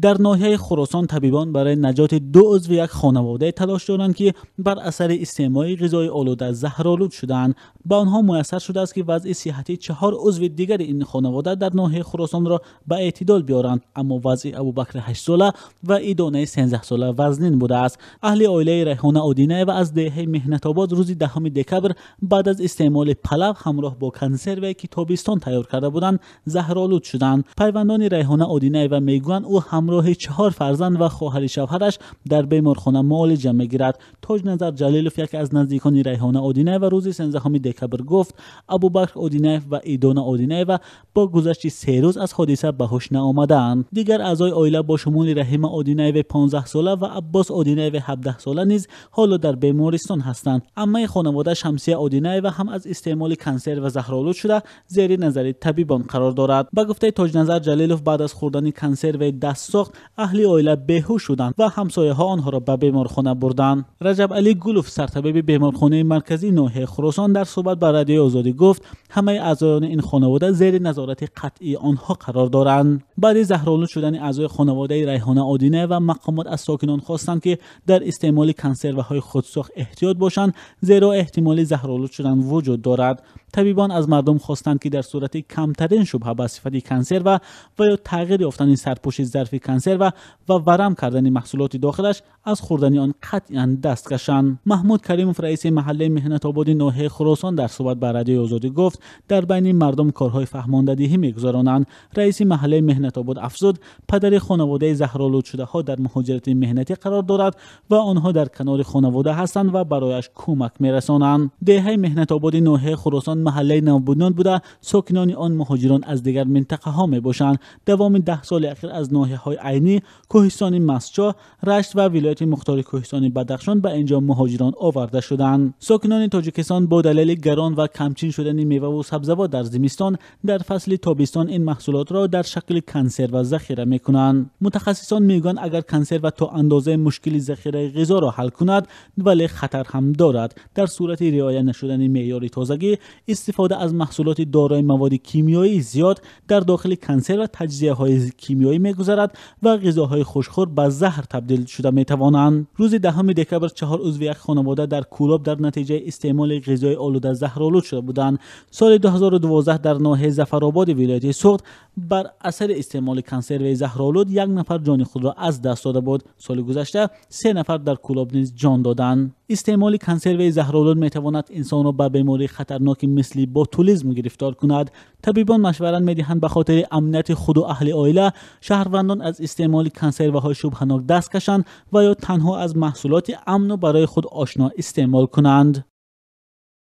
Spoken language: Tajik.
Дар ноҳияи Хуросон табибон барои наҷоти ду узви як хонавода талош доранд, ки бар асари истеъмоли ғизои олуда заҳролуд шудаанд. Ба онҳо муяссар шудааст, ки вазъи сиҳатии 4 узви дигари ин хонавода дар ноҳияи Хуросонро ба эътидол биёранд. Аммо вазъи Абубакри 8-сола ва Идонаи 13-сола вазнин будааст. Аҳли оилаи Райҳона Одинаева аз деҳаи Меҳнатобод рӯзи 10 декабр баъд аз истеъмоли палав ҳамроҳ бо консерве, ки тобистон тайёр карда буданд, заҳролуд шуданд. Пайвандони Райҳона Одинаева мегӯянд, ӯ ҳамроҳи 4 фарзанд ва хоҳари шавҳараш дар беморхона муолиҷа мегирад. Тоҷназар Ҷалилов, яке аз наздикони Райҳона Одинаева, рӯзи 13 декабр гуфт, Абубакр Одинаев ва Идона Одинаева бо гузашти 3 рӯз аз ҳодиса ба ҳуш наомадаанд. Дигар аъзои оила бо шумули Раҳима Одинаева 15-сола ва Аббос Одинаева 17-сола низ ҳоло дар бемористон ҳастанд. Аммаи хонавода Шамсия Одинаева ҳам аз истеъмоли консерва заҳролуд шуда, зери назари табибон қарор дорад. Ба гуфтаи Тоҷназар Ҷалилов, баъд аз хӯрдани консерваи дастсохт аҳли оила беҳуш шуданд ва ҳамсояҳо онҳоро ба беморхона бурданд. Раҷаб Али Гулов, сартабиби беморхонаи марказии ноҳияи Хуросон, дар суҳбат ба Радиои Озодӣ гуфт, ҳамаи аъзоёни ин хонавода зери назорати қатъии онҳо қарор доранд. Баъди заҳролуд шудани аъзои хонаводаи Райҳона Одинаева, мақомот аз сокинон хостанд, ки дар истеъмоли консерваҳои худсохт эҳтиёт бошанд, зеро эҳтимоли заҳролуд шудан вуҷуд дорад. Табибон аз мардум хостанд, ки дар сурати камтарин шубҳа ба сифати консерва ва ё тағйир ёфтани сарпӯши зарфи консерва ва варам кардани маҳсулоти дохилаш аз хӯрдани он қатъиян даст кашанд. Маҳмуд Каримов, раиси маҳаллаи Меҳнатободи ноҳияи Хуросон, дар суҳбат ба Радиои Озодӣ гуфт, дар байни мардум корҳои фаҳмондадиҳӣ мегузаронанд. Раиси маҳаллаи Меҳнатобод афзуд, падари хонаводаи заҳролудшудаҳо дар муҳоҷирати меҳнатӣ қарор дорад ва онҳо дар канори хонавода ҳастанд ва барояш кӯмак мерасонанд. Деҳаи Меҳнатободи ноҳияи Хуросон маҳаллаи навбунёд буда, сокинони он муҳоҷирон аз дигар минтақаҳо мебошанд. Давоми 10 соли ахир аз ноҳияҳои Айнӣ, Кӯҳистони Мастчоҳ, Рашт ва вилояти мухтори Кӯҳистони Бадахшон ба инҷо муҳоҷирон оварда шуданд. Сокинони Тоҷикистон бо далели гарон ва камчин шудани меваву сабзавот дар зимистон, дар фасли тобистон ин маҳсулотро дар шакли консерва захира мекунанд. Мутахассисон мегӯянд, агар консерва то андозаи мушкили захираи ғизоро ҳал кунад, вале хатар ҳам дорад. Дар сурати риоя нашудани меъёри тозагӣ, истифода аз маҳсулоти дорои маводи кимиёии зиёд дар дохили консерва таҷзияҳои кимиёӣ мегузарад ва ғизоҳои хушхӯр ба заҳр табдил шуда метавонанд. Рӯзи 10 декабр 4 узви як хонавода дар Кӯлоб дар натиҷаи истеъмоли ғизои олуда заҳролуд шуда буданд. Соли 2012 дар ноҳияи Зафарободи вилояти Суғд бар асари истеъмоли консерваи заҳролуд 1 нафар ҷони худро аз даст дода буд. Соли гузашта 3 нафар дар Кӯлоб низ ҷон доданд. Истеъмоли консерваи заҳролуд метавонад инсонро ба бемории хатарноки мисли ботулизм гирифтор кунад. Табибон машварат медиҳанд, ба хотири амнияти худу аҳли оила шаҳрвандон аз истеъмоли консерваҳои шубҳанок даст кашанд ва ё танҳо аз маҳсулоти амну барои худ ошно истеъмол кунанд.